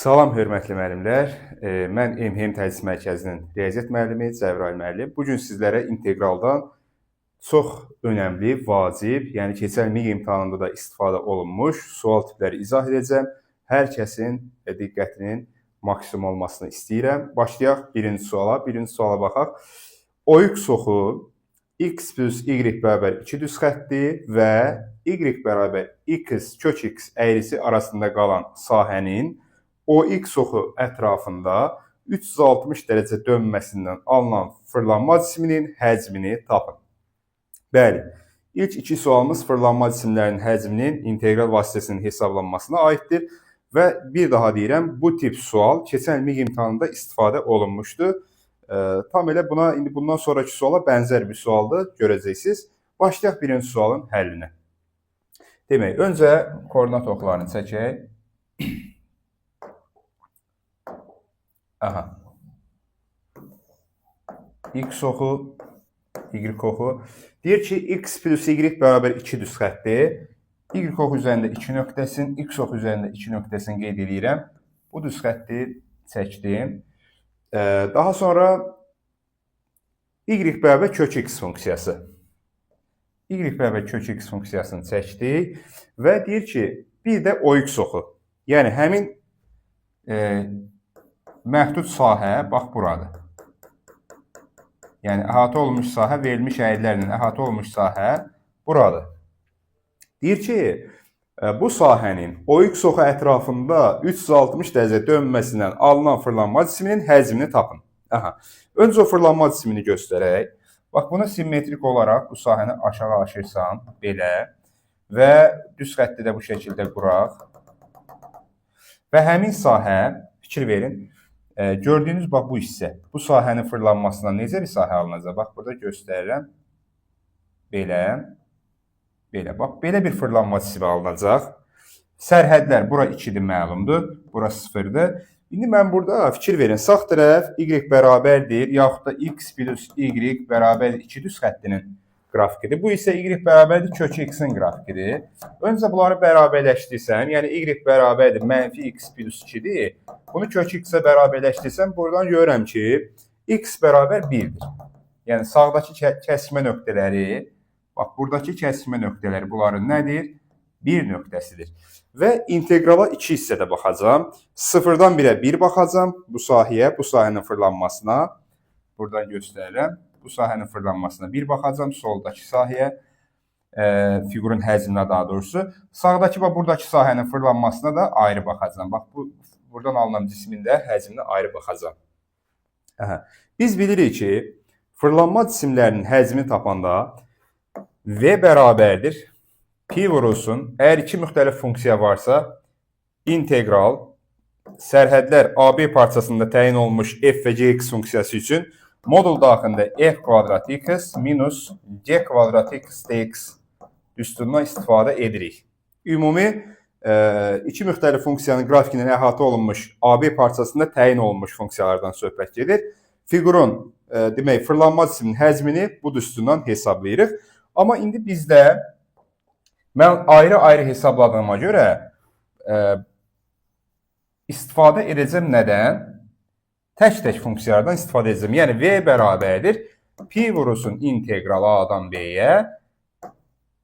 Salam hörmətli müəllimlər. Mən MHM Təhsil Mərkəzinin riyaziyyat müəllimi Cəbrayıl müəllim. Bu gün sizlərə inteqraldan çox önəmli, vacib, yəni keçən MİQ imtahanında da istifadə olunmuş sual tipləri izah edəcəm. Hər kəsin diqqətinin maksimum olmasını istəyirəm. Başlayaq birinci suala. Birinci suala baxaq. OX oxu x plus y bərabər 2 düz xətti və y bərabər x kök x əyrisi arasında qalan sahənin OX oxu ətrafında 360 dərəcə dönməsindən alınan fırlanma cisminin həcmini tapın. Bəli, ilk iki sualımız fırlanma cisimlərinin həcminin inteqral vasitəsinin hesablanmasına aiddir və bir daha deyirəm, bu tip sual keçən il MİQ imtahanında istifadə olunmuşdu. Tam elə buna, indi bundan sonraki suala bənzər bir sualdır, görəcəksiniz. Başlayaq birinci sualın həllinə. Demək, öncə koordinat oxlarını çəkək. Aha. X oxu, Y oxu. Deyir ki, X plus Y bərabər 2 düz xətti. Y oxu üzərində 2 nöqtəsini, X oxu üzərində 2 nöqtəsini qeyd edirəm. Bu düz xətti çəkdim. Daha sonra Y bərabər kök X funksiyası. Y bərabər kök X funksiyasını çəkdik və deyir ki, bir də OX oxu. Yəni, həmin məhdud sahə, bax buradır. Yəni, əhatə olunmuş sahə, verilmiş əyrilərlə əhatə olunmuş sahə buradır. Deyir ki, bu sahənin OX oxu ətrafında 360 dərəcə dönməsindən alınan fırlanma cisminin həcmini tapın. Aha. Öncə o fırlanma cismini göstərək. Bax, bunu simmetrik olaraq bu sahəni aşağı aşırsam, belə və düz xətti də bu şəkildə quraq. Və həmin sahə, fikir verin, gördüyünüz bax bu hissə, bu sahənin fırlanmasından necə bir sahə alınacaq? Bax, burada göstərirəm. Belə, belə. Bax, belə bir fırlanma cismi alınacaq. Sərhədlər, bura 2-dir məlumdur, bura 0-dır. İndi mən burada fikir verin, sağ tərəf y bərabərdir, yaxud da x plus y bərabərdir 2 düz xəttinin qrafikidir. Bu isə y bərabərdir kök x-in qrafikidir. Öncə bunları bərabərləşdirsəm, yəni y bərabərdir mənfi x plus 2-dir. Bunu kök x-ə bərabərləşdirsəm, buradan görürəm ki, x bərabər 1-dir. Yəni sağdakı kəsmə nöqtələri, bax buradakı kəsmə nöqtələri bunların nədir? 1 nöqtəsidir. Və inteqrala 2 hissədə baxacağam. 0-dan 1-ə 1 baxacağam bu sahəyə, bu sahənin fırlanmasına. Buradan göstərirəm. Bu sahənin fırlanmasına 1 baxacağam, soldakı sahəyə, fiqurun həcminə daha doğrusu. Sağdakı və buradakı sahənin fırlanmasına da ayrı baxacağam. Bax, bu buradan alınan cismin də həcminə ayrı baxacağam. Aha. Biz bilirik ki, fırlanma cisimlərinin həcmini tapanda V bərabərdir pi vurulsun. Əgər iki müxtəlif funksiya varsa, integral sərhədlər AB parçasında təyin olunmuş f və gx funksiyası üçün modul daxilində f kvadrat x minus g kvadrat x dx düsturundan istifadə edirik. Ümumi iki müxtəlif funksiyanın qrafikindən əhatə olunmuş AB parçasında təyin olunmuş funksiyalardan söhbət gedir. Fiqurun, demək, fırlanma cisminin həcmini bu düsturdan hesablayırıq. Amma indi bizdə mən ayrı-ayrı hesabladığıma görə istifadə edəcəm nədən? Tək-tək funksiyalardan istifadə edəcəm. Yəni, V bərabərdir pi vurulsun inteqral A-dan B-yə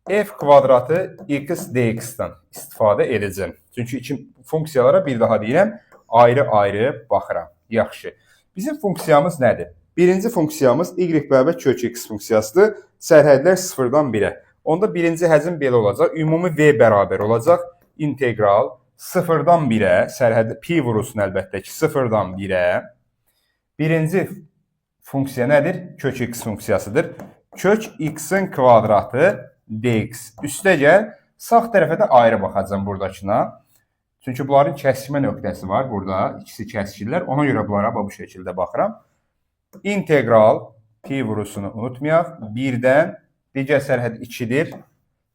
f kvadratı x dx-dan istifadə edəcəm. Çünki iki funksiyalara bir daha deyirəm, ayrı-ayrı baxıram. Yaxşı. Bizim funksiyamız nədir? Birinci funksiyamız y bərabər kök x funksiyasıdır. Sərhədlər 0-dan 1-ə. Onda birinci həcm belə olacaq. Ümumi V bərabər olacaq. İntegral 0-dan 1-ə, sərhəd pi vurulsun əlbəttə ki, 0-dan 1-ə. Birinci funksiya nədir? Kök x funksiyasıdır. Kök x-in kvadratı dx. Üstə gəl, sağ tərəfə də ayrı baxacağam buradakına. Çünki bunların kəsişmə nöqtəsi var burada. İkisi kəsişirlər. Ona görə bunlara bu şəkildə baxıram. İntegral pi vurusunu unutmayaq. 1-dən digər sərhəd 2-dir.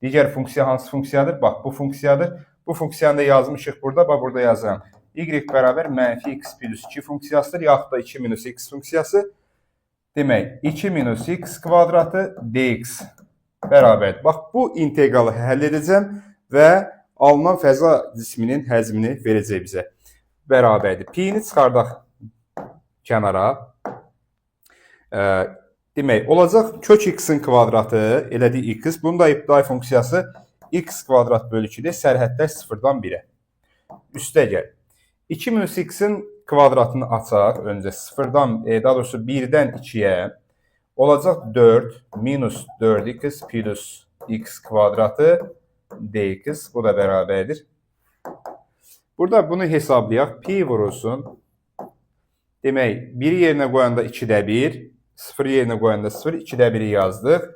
Digər funksiya hansı funksiyadır? Bax, bu funksiyadır. Bu funksiyanı da yazmışıq burada. Bax, burada yazıram. Y bərabər mənfi x plus 2 funksiyasıdır. Yaxud da 2 minus x funksiyası. Demək, 2 minus x kvadratı dx bərabərdir. Bax, bu inteqralı həll edəcəm və alınan fəza cisminin həcmini verəcək bizə. Bərabərdir. Pi-ni çıxardaq kənara. Demək, olacaq kök x-in kvadratı, elədir x. Bunun da ibtidai funksiyası x kvadrat bölü 2-dir. Sərhədlər 0-dan 1-ə. Üstə gəl. 2 minus x-in kvadratını açaq. Öncə 0-dan, daha doğrusu 1-dən 2-yə. Olacaq 4 minus 4x plus x kvadratı dx. Bu da bərabərdir. Burada bunu hesablayaq. Pi vurulsun. Demək, 1-i yerinə qoyanda 2-də 1, 0-ı yerinə qoyanda 0, 2-də 1-i yazdıq.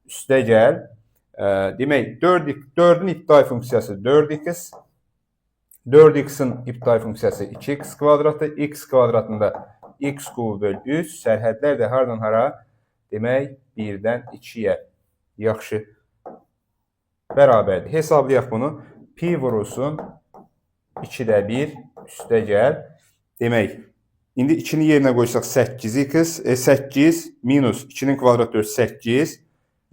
Üstə gəl. Demək, 4-ün ibtidai funksiyası 4x, 4x-in ibtidai funksiyası 2x kvadratı, x kvadratında x kubu böl 3, sərhədlər də hardan hara? Demək, 1-dən 2-yə. Yaxşı. Bərabərdir. Hesablayaq bunu. Pi vurulsun 2-də 1, üstə gəl. Demək, indi 2-ni yerinə qoysaq 8x, 8 minus 2-nin kvadratı 4, 8.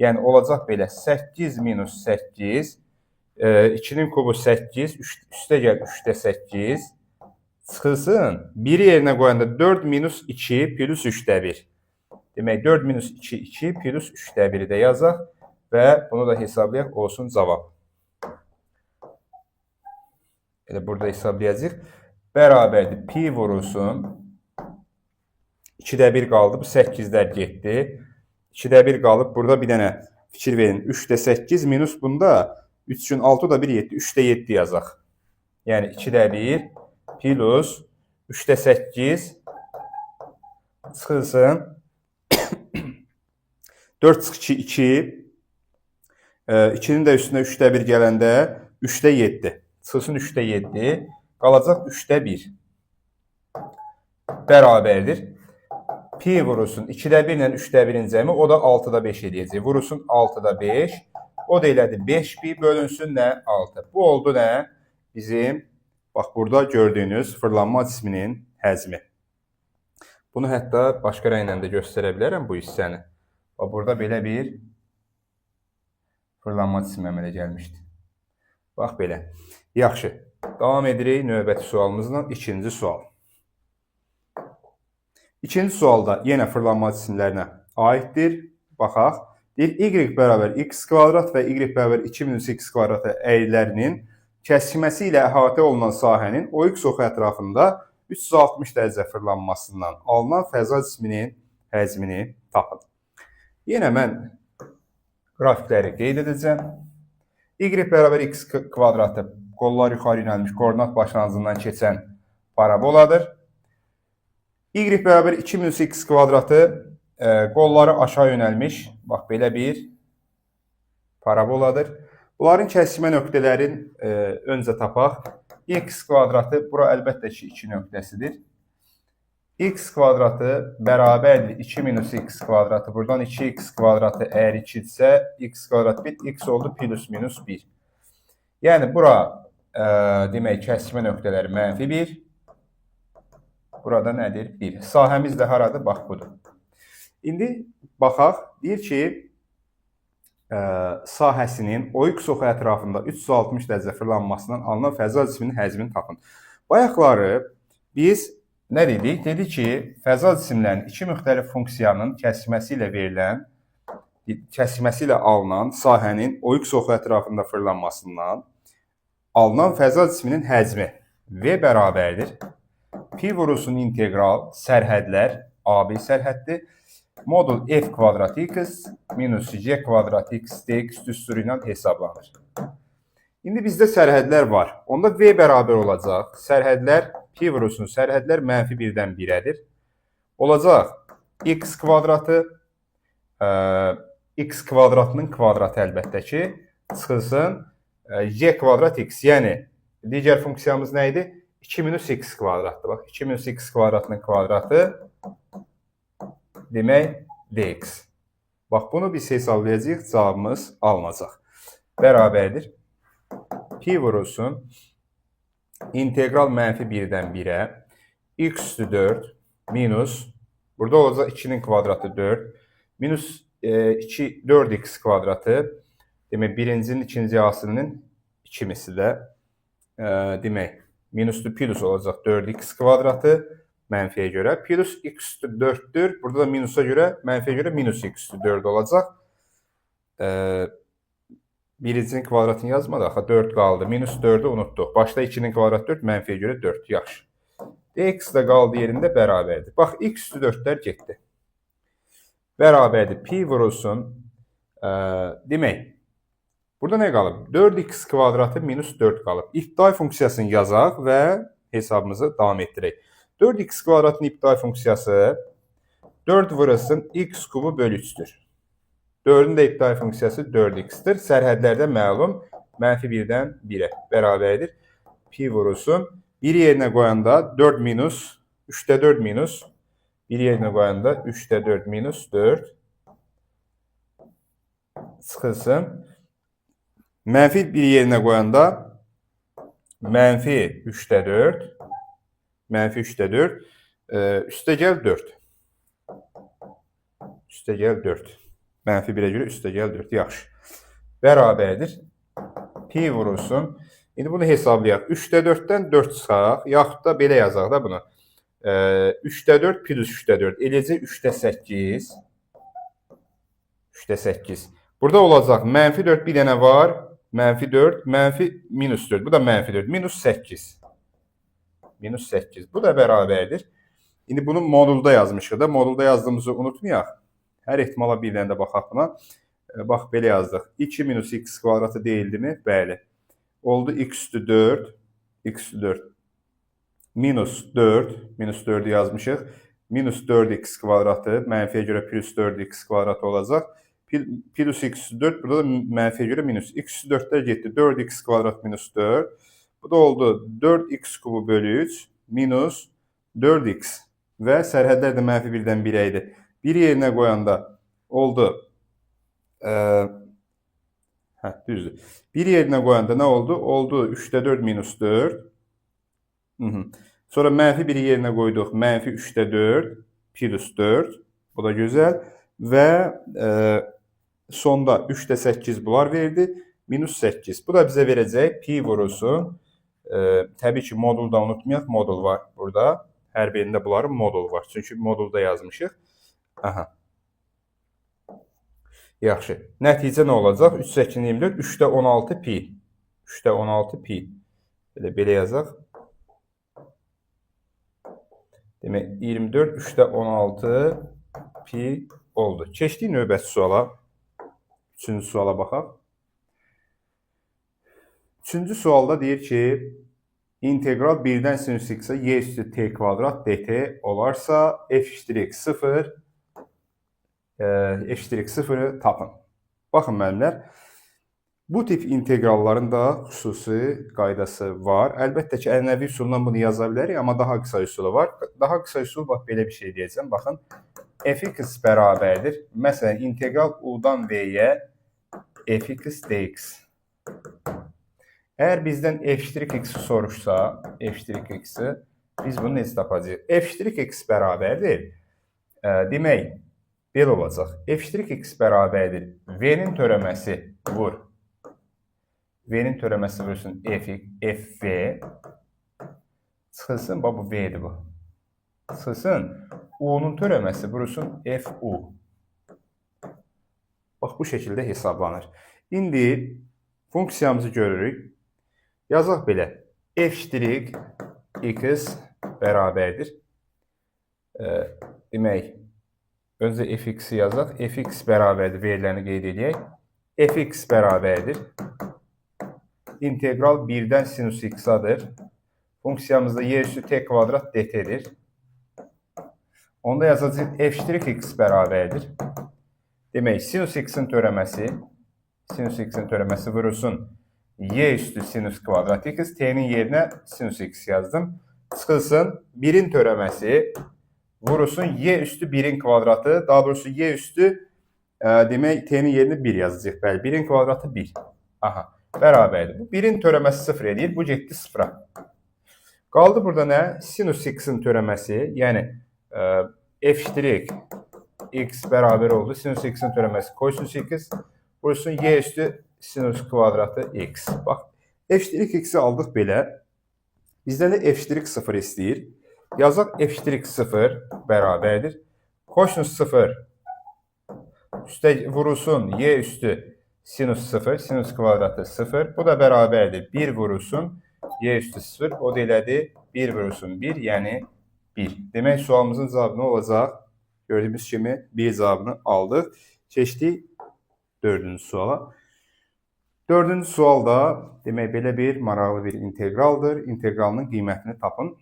Yəni, olacaq belə 8 minus 8, 2-nin kubu 8, üstə gəl 3-də 8. Çıxılsın, 1-i yerinə qoyanda 4 minus 2 plus 3-də 1. Demək, 4 minus 2, 2 plus 3-də 1-i də yazaq və bunu da hesablayaq, olsun cavab. Elə burada hesablayacaq. Bərabərdir. Pi vurulsun. 2-də 1 qaldı. Bu 8-lər getdi. 2-də 1 qalıb. Burada bir dənə fikir verin. 3-də 8 minus bunda 3 üçün 6 da 1 7. 3-də 7 yazaq. Yəni 2-də 1 plus 3-də 8 çıxılsın. 4 çıx 2, 2. 2-nin də üstünə 3-də 1 gələndə 3-də 7. Çıxılsın 3-də 7. Qalacaq 3-də 1. Bərabərdir. Pi vurulsun 2-də 1 ilə 3-də 1-in cəmi, o da 6-da 5 eləyəcək. Vurulsun 6-da 5. O da elədi 5 pi bölünsün nə? 6. Bu oldu nə? Bizim, bax burada gördüyünüz fırlanma cisminin həcmi. Bunu hətta başqa rənglə də göstərə bilərəm bu hissəni. Bax burada belə bir fırlanma cismi əmələ gəlmişdi. Bax belə. Yaxşı. Davam edirik növbəti sualımızla. İkinci sual. İkinci sualda yenə fırlanma cisimlərinə aiddir. Baxaq. Deyir, y bərabər x kvadrat və y bərabər 2 minus x kvadratı əyrilərinin kəsişməsi ilə əhatə olunan sahənin OX oxu ətrafında 360 dərəcə fırlanmasından alınan fəza cisminin həcmini tapın. Yenə mən qrafikləri qeyd edəcəm. Y bərabər x kvadratı qollar yuxarı yönəlmiş koordinat başlanğıcından keçən paraboladır. Y bərabər 2 minus x kvadratı qolları aşağı yönəlmiş, bax belə bir paraboladır. Bunların kəsişmə nöqtələrin öncə tapaq. X kvadratı, bura əlbəttə ki 2 nöqtəsidir. X kvadratı bərabərdir 2 minus x kvadratı. Buradan 2x kvadratı əgər 2 idisə, x kvadrat 1, x oldu plus minus 1. Yəni bura demək kəsişmə nöqtələri mənfi 1. Burada nədir? 1. Sahəmiz də haradır? Bax budur. İndi baxaq. Deyir ki, sahəsinin OX oxu ətrafında 360 dərəcə fırlanmasından alınan fəza cisminin həcmini tapın. Bayaqları biz nə dedik? Dedik ki, fəza cisimlərinin iki müxtəlif funksiyanın kəsişməsi ilə verilən, kəsişməsi ilə alınan sahənin OX oxu ətrafında fırlanmasından alınan fəza cisminin həcmi V bərabərdir. Pi vurulsun integral sərhədlər, AB sərhəddir. Modul f kvadrat x minus c kvadrat x dx düsturu ilə hesablanır. İndi bizdə sərhədlər var. Onda v bərabər olacaq. Sərhədlər pi vurulsun. Sərhədlər mənfi 1-dən 1-ədir. Olacaq x kvadratı, x kvadratının kvadratı əlbəttə ki, çıxılsın y kvadrat x. Yəni, digər funksiyamız nə idi? 2 minus x kvadratdır. Bax, 2 minus x kvadratının kvadratı demək dx. Bax, bunu biz hesablayacağıq, cavabımız alınacaq. Bərabərdir. Pi vurulsun. İntegral mənfi 1-dən 1-ə x üstü 4 minus, burada olacaq 2-nin kvadratı 4, minus 2, 4x kvadratı, demək, birincinin ikinci hasilinin 2 misli də, demək, Minuslu plus olacaq 4x kvadratı mənfiyə görə. Plus x üstü 4-dür. Burada da minusa görə, mənfiyə görə minus x üstü 4 olacaq. Birincinin kvadratını yazmadıq. Axı 4 qaldı. Minus 4-ü unutduq. Başda 2-nin kvadratı 4, mənfiyə görə 4. Yaxşı. Dx də qaldı yerində bərabərdir. Bax, x üstü 4-lər getdi. Bərabərdir. Pi vurulsun. Demək, burada nə qalıb? 4x kvadratı minus 4 qalıb. İbtidai funksiyasını yazaq və hesabımızı davam etdirək. 4x kvadratın ibtidai funksiyası 4 vurulsun x kubu bölü 3-dür. 4-ün də ibtidai funksiyası 4x-dir. Sərhədlərdə məlum mənfi 1-dən 1-ə bərabərdir. Pi vurulsun. 1 yerinə qoyanda 4 minus 3-də 4 minus 1 yerinə qoyanda 3-də 4 minus 4 çıxılsın. Mənfi 1 yerinə qoyanda mənfi 3-də 4 mənfi 3-də 4 üstə gəl 4. Üstə gəl 4. Mənfi 1-ə görə üstə gəl 4. Yaxşı. Bərabərdir. Pi vurulsun. İndi bunu hesablayaq. 3-də 4-dən 4 çıxaq. Yaxud da belə yazaq da bunu. 3-də 4 plus 3-də 4. Eləcək 3-də 8. 3-də 8. Burada olacaq mənfi 4 bir dənə var. Mənfi 4, mənfi minus 4. Bu da mənfi 4. Minus 8. Minus 8. Bu da bərabərdir. İndi bunu modulda yazmışıq da. Modulda yazdığımızı unutmayaq. Hər ehtimala bir dənə də baxaq buna. Bax, belə yazdıq. 2 minus x kvadratı deyildimi? Bəli. Oldu x üstü 4. X üstü 4. Minus 4. Minus 4-ü yazmışıq. Minus 4x kvadratı. Mənfiyə görə plus 4x kvadratı olacaq. Plus x üstü 4. Burada da mənfiyə görə minus. X üstü 4-lər getdi. 4x kvadrat minus 4. Bu da oldu 4x kubu bölü 3 minus 4x. Və sərhədlər də mənfi 1-dən 1-ə idi. 1 yerinə qoyanda oldu. Düzdür. 1 yerinə qoyanda nə oldu? Oldu 3-də 4 minus 4. Sonra mənfi 1 yerinə qoyduq. Mənfi 3-də 4 plus 4. Bu da gözəl. Və sonda 3-də 8 bunlar verdi. Minus 8. Bu da bizə verəcək pi vurulsun. Təbii ki, modulda unutmayaq. Modul var burada. Hər birində bunların modulu var. Çünki modulda yazmışıq. Aha. Yaxşı. Nəticə nə olacaq? 3, 8, 24, 3-də 16 pi. 3-də 16 pi. Belə yazaq. Demək, 24, 3-də 16 pi oldu. Keçdik növbəti suala. Üçüncü suala baxaq. Üçüncü sualda deyir ki, integral 1-dən sinüs x-ə y üstü t kvadrat dt olarsa, f' 0, f' 0-ı tapın. Baxın müəllimlər, bu tip integralların da xüsusi qaydası var. Əlbəttə ki, ənənəvi üsulla bunu yaza bilərik, amma daha qısa üsulu var. Daha qısa üsul, bax, belə bir şey deyəcəm. Baxın, fx bərabərdir. Məsələn, integral u-dan v-yə fx dx. Əgər bizdən f'-i soruşsa, f'-i, biz bunu necə tapacağıq? F'-x bərabərdir. Demək, belə olacaq. F'-x bərabərdir. V-nin törəməsi vur. V-nin törəməsi vursun FV. Çıxılsın, bax bu V-dir bu. Çıxılsın, U-nun törəməsi vurulsun FU. Bax, bu şəkildə hesablanır. İndi funksiyamızı görürük. Yazaq belə. F'-x bərabərdir. Demək, öncə fx-i yazaq. Fx bərabərdir. Veriləni qeyd edək. Fx bərabərdir. İntegral 1-dən sinüs x-adır. Funksiyamızda y üstü t kvadrat dt-dir. Onda yazacağıq f'-x bərabərdir. Demək, sinüs x-in törəməsi, sinüs x-in törəməsi vurulsun y üstü sinüs kvadrat x, t-nin yerinə sinüs x yazdım. Çıxılsın 1-in törəməsi vurulsun y üstü 1-in kvadratı, daha doğrusu y üstü demək t-nin yerinə 1 yazacağıq. Bəli, 1-in kvadratı 1. Aha, bərabərdir. Bu 1-in törəməsi 0 eləyir, bu getdi 0-a. Qaldı burada nə? Sinüs x-in törəməsi, yəni f' x bərabər oldu. Sinüs x-in törəməsi kosinüs x vurulsun y üstü sinüs kvadratı x. Bax, f'-i aldıq belə. Bizdən də f' 0 istəyir. Yazaq f' 0 bərabərdir. Kosinus 0 üstə vurulsun y üstü sinus 0, sinus kvadratı 0. Bu da bərabərdir. 1 vurulsun y üstü 0. O da elədi 1 vurulsun 1, yəni 1. Demək sualımızın cavabı nə olacaq? Gördüyümüz kimi 1 cavabını aldıq. Keçdik dördüncü suala. Dördüncü sual da demək belə bir maraqlı bir inteqraldır. İnteqralının qiymətini tapın.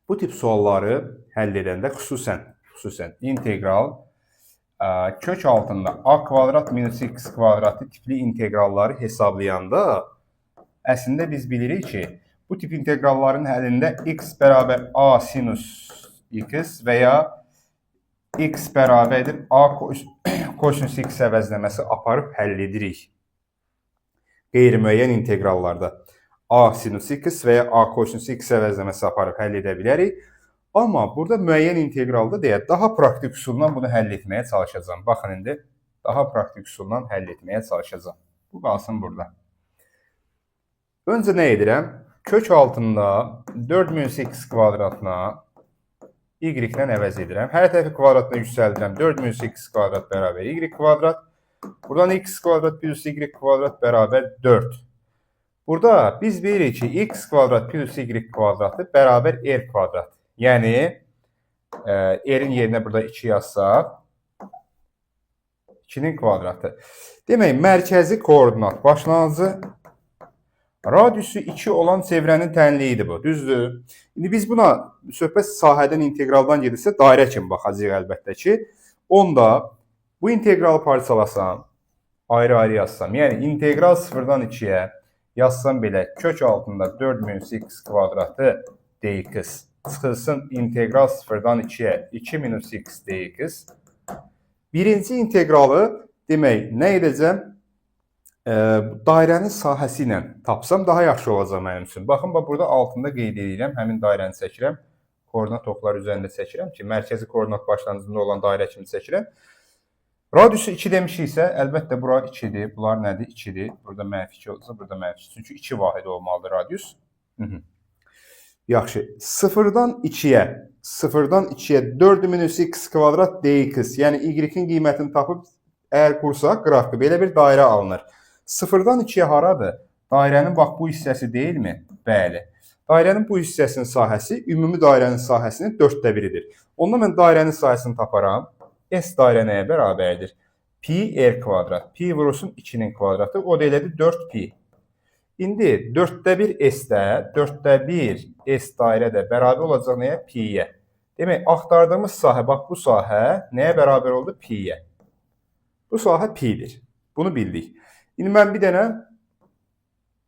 Bu tip sualları həll edəndə xüsusən integral kök altında a kvadrat minus x kvadratı tipli inteqralları hesablayanda əslində biz bilirik ki, bu tip inteqralların həllində x bərabər a sinus x və ya x bərabərdir a kosinus x əvəzləməsi aparıb həll edirik. Qeyri-müəyyən inteqrallarda a sinus x və ya a kosinus x əvəzləməsi aparıb həll edə bilərik. Amma burada müəyyən inteqralda deyə daha praktik üsulla bunu həll etməyə çalışacağam. Baxın indi, daha praktik üsulla həll etməyə çalışacağam. Bu qalsın burada. Öncə nə edirəm? Kök altında 4 minus x kvadratına y ilə əvəz edirəm. Hər tərəfi kvadratına yüksəldirəm. 4 minus x kvadrat bərabər y kvadrat. Buradan x kvadrat plus y kvadrat bərabər 4. Burada biz bilirik ki, x kvadrat plus y kvadratı bərabər r kvadrat. Yəni, r-in yerinə burada 2 yazsaq, 2-nin kvadratı. Demək, mərkəzi koordinat başlanğıcı radiusu 2 olan çevrənin tənliyidir bu, düzdür? İndi biz buna söhbət sahədən, inteqraldan gedirsə, dairə kimi baxacağıq əlbəttə ki. Onda bu inteqralı parçalasam, ayrı-ayrı yazsam, yəni integral 0-dan 2-yə yazsam belə kök altında 4 minus x kvadratı dx çıxılsın integral 0-dan 2-yə 2 minus x dx. Birinci inteqralı demək, nə edəcəm? Dairənin sahəsi ilə tapsam daha yaxşı olacaq mənim üçün. Baxın, bax, burada altında qeyd edirəm, həmin dairəni çəkirəm. Koordinat oxları üzərində çəkirəm ki, mərkəzi koordinat başlanğıcında olan dairə kimi çəkirəm. Radiusu 2 demişiksə, əlbəttə bura 2-dir. Bunlar nədir? 2-dir. Burada mənfi 2 olacaq, burada mənfi 2. Çünki 2 vahid olmalıdır radius. Yaxşı. 0-dan 2-yə, 0-dan 2-yə 4 minus x kvadrat dx, yəni y-in qiymətini tapıb əgər qursaq qrafiki belə bir dairə alınır. 0-dan 2-yə haradır? Dairənin bax bu hissəsi deyilmi? Bəli. Dairənin bu hissəsinin sahəsi ümumi dairənin sahəsinin 4də 1-idir. Onda mən dairənin sahəsini taparam. S dairə nəyə bərabərdir? Pi r kvadrat. Pi vurulsun 2-nin kvadratı. O da elədir 4 pi. İndi 4də 1 S-də, 4də 1 S dairə də bərabər olacaq nəyə? Pi-yə. Demək, axtardığımız sahə, bax bu sahə nəyə bərabər oldu? Pi-yə. Bu sahə pi-dir. Bunu bildik. İndi mən bir dənə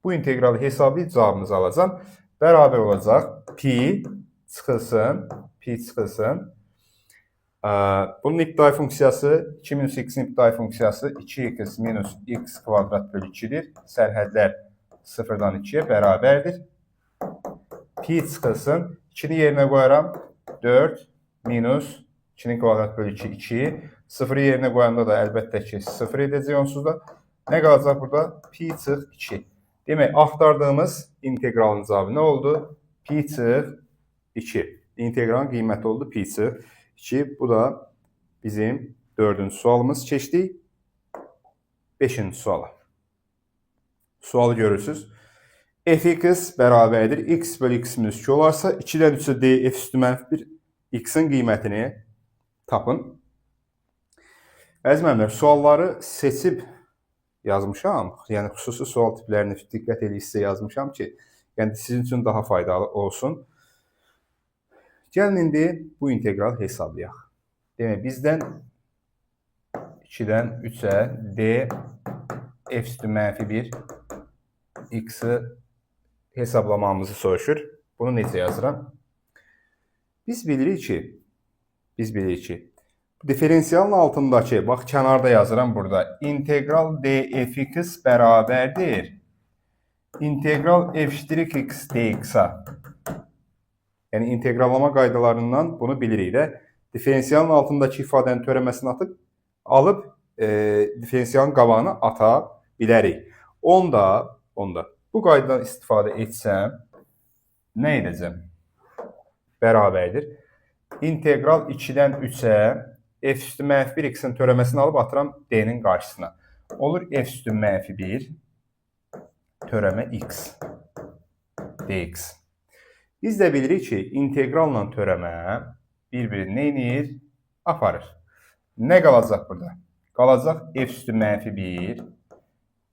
bu inteqralı hesablayıb cavabımızı alacağam. Bərabər olacaq pi çıxılsın, pi çıxılsın. Bunun ibtidai funksiyası 2 minus x-in ibtidai funksiyası 2x minus x kvadrat bölü 2-dir. Sərhədlər 0-dan 2-yə bərabərdir. Pi çıxılsın. 2-ni yerinə qoyaram. 4 minus 2-nin kvadrat bölü 2, 2. 0-ı yerinə qoyanda da əlbəttə ki 0 edəcək onsuz da. Nə qalacaq burada? Pi çıx 2. Demək, axtardığımız inteqralın cavabı nə oldu? Pi çıx 2. İnteqralın qiyməti oldu pi çıx 2. Bu da bizim dördüncü sualımız. Keçdik beşinci suala. Sualı görürsünüz. Fx bərabərdir x bölü x minus 2 olarsa 2-dən 3-ə d f üstü mənfi 1 x-in qiymətini tapın. Əziz müəllimlər, sualları seçib yazmışam. Yəni xüsusi sual tiplərini diqqət eləyirsə yazmışam ki, yəni sizin üçün daha faydalı olsun. Gəlin indi bu inteqral hesablayaq. Demək, bizdən 2-dən 3-ə d f üstü mənfi 1 x-i hesablamamızı soruşur. Bunu necə yazıram? Biz bilirik ki, diferensialın altındakı, bax kənarda yazıram burada, integral dfx bərabərdir integral f' x dx-a. Yəni inteqrallama qaydalarından bunu bilirik də. Diferensialın altındakı ifadənin törəməsini atıb, alıb diferensialın qabağına ata bilərik. Onda bu qaydadan istifadə etsəm, Nə edəcəm? Bərabərdir. İntegral 2-dən 3-ə f üstü mənfi 1 x-in törəməsini alıb atıram d-nin qarşısına. Olur f üstü mənfi 1 törəmə x dx. Biz də bilirik ki, integralla törəmə bir-birini nə edir? Aparır. Nə qalacaq burada? Qalacaq f üstü mənfi 1.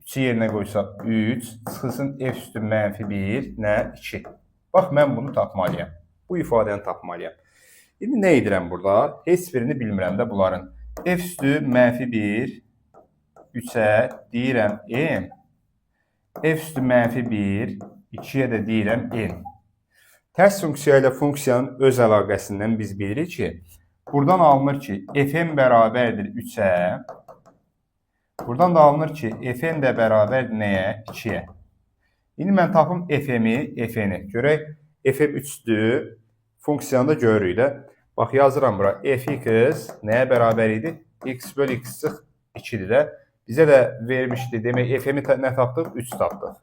3-ü yerinə qoysaq 3, çıxılsın f üstü mənfi 1, nə? 2. Bax, mən bunu tapmalıyam. Bu ifadəni tapmalıyam. İndi nə edirəm burada? Heç birini bilmirəm də bunların. F üstü mənfi 1, 3-ə deyirəm m. F üstü mənfi 1, 2-yə də deyirəm n. Tərs funksiya ilə funksiyanın öz əlaqəsindən biz bilirik ki, buradan alınır ki, fn bərabərdir 3-ə. Buradan da alınır ki, fn də bərabərdir nəyə? 2-yə. İndi mən tapım fm-i, fn-i. Görək, fm 3-dür. Funksiyanı da görürük də. Bax, yazıram bura. Fx nəyə bərabər idi? X böl x çıx 2-dir də. Bizə də vermişdi. Demək, fm-i nə tapdıq? 3 tapdıq.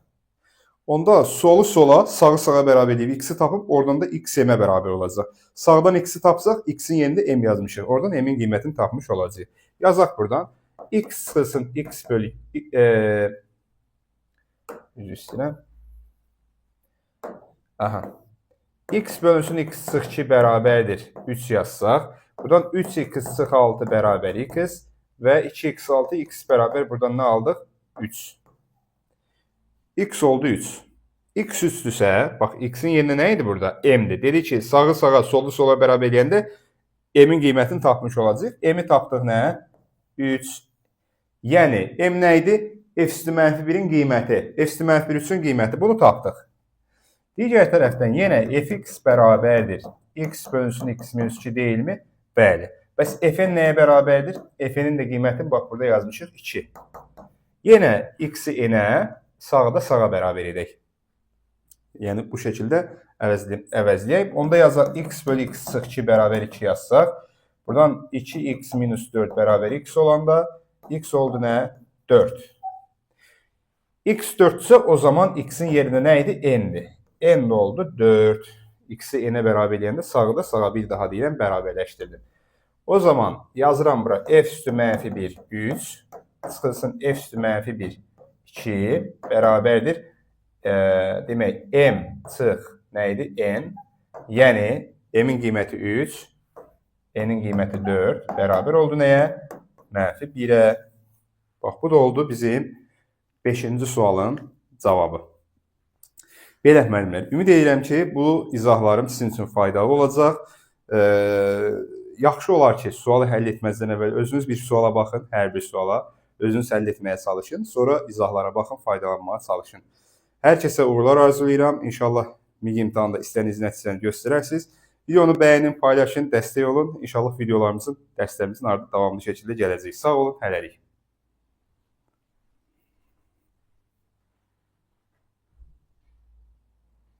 Onda solu sola, sağı sağa bərabər edib x-i tapıb, oradan da x m-ə bərabər olacaq. Sağdan x-i tapsaq, x-in yerində m yazmışıq. Oradan m-in qiymətini tapmış olacaq. Yazaq buradan. X çıxılsın x bölü üzr istəyirəm. Aha. X bölünsün x çıx 2 bərabərdir 3 yazsaq. Buradan 3x çıx 6 bərabər x və 2x6 x bərabər buradan nə aldıq? 3. X oldu 3. X 3-dürsə, bax x-in yerinə nə idi burada? M-dir. Dedi ki, sağı sağa, solu sola bərabər eləyəndə m-in qiymətini tapmış olacaq. M-i tapdıq nə? 3. Yəni, m nə idi? F üstü mənfi 1-in qiyməti. F üstü mənfi 1 üçün qiyməti. Bunu tapdıq. Digər tərəfdən yenə fx bərabərdir. X bölünsün x minus 2 deyilmi? Bəli. Bəs fn nəyə bərabərdir? Fn-in də qiymətini bax burada yazmışıq 2. Yenə x-i n-ə, sağda sağa bərabər edək. Yəni bu şəkildə əvəzləyək. Onda yazaq x bölü x çıx 2 bərabər 2 yazsaq. Buradan 2x minus 4 bərabər x olanda x oldu nə? 4. X 4-sə o zaman x-in yerinə nə idi? N-dir. N də oldu 4. X-i n-ə bərabər eləyəndə sağı da sağa bir daha deyirəm, bərabərləşdirdim. O zaman yazıram bura f üstü mənfi 1, 3. Çıxılsın f üstü mənfi 1, 2 bərabərdir. Demək, m çıx nə idi? N. Yəni, m-in qiyməti 3, n-in qiyməti 4 bərabər oldu nəyə? Mənfi 1-ə. Bax, bu da oldu bizim 5-ci sualın cavabı. Belə müəllimlər, ümid edirəm ki, bu izahlarım sizin üçün faydalı olacaq. Yaxşı olar ki, sualı həll etməzdən əvvəl özünüz bir suala baxın, hər bir suala. Özünüz həll etməyə çalışın, sonra izahlara baxın, faydalanmağa çalışın. Hər kəsə uğurlar arzulayıram. İnşallah milli imtahanda istədiyiniz nəticəni göstərərsiniz. Videonu bəyənin, paylaşın, dəstək olun. İnşallah videolarımızın, dərslərimizin ardı davamlı şəkildə gələcək. Sağ olun, hələlik.